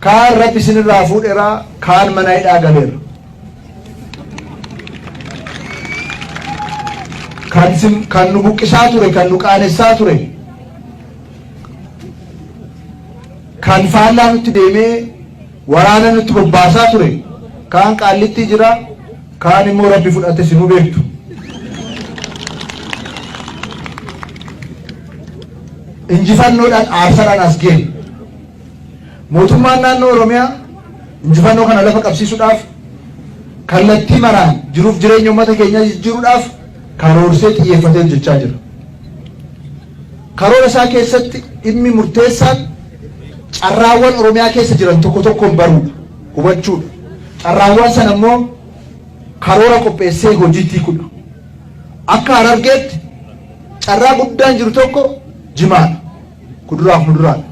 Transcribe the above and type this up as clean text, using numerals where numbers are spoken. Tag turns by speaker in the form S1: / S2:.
S1: Kaan Rabbi isinirraa fuudheera, kaan mana hidhaa galeera. Kan nu buqqisaa ture, kan nu qaanessaa ture, kan faallaa nutti deemee waraana nutti bobbaasaa ture, kaan Qaallittii jira, kaan immoo Rabbi fudhate, sinuu beektu. Injifannoodhaan aarsaadhaan as geenye. Mootummaan naannoo Oromiyaa injifannoo kana lafa qabsiisuudhaaf, kallattii maraan jiruuf jireenya uummata keenyaa jijjiiruudhaaf karoorsee xiyyeeffatee hojjechaa jira. Karoora isaa keessatti dhimmi murteessaan carraawwan Oromiyaa keessa jiran tokko tokkoon baruudha, hubachuudha. Carraawwan sana immoo karoora qopheessee hojiitti hiikuudha. Akka Harargeetti carraa guddaan jiru tokko jimaadha. Kuduraaf muduraadha.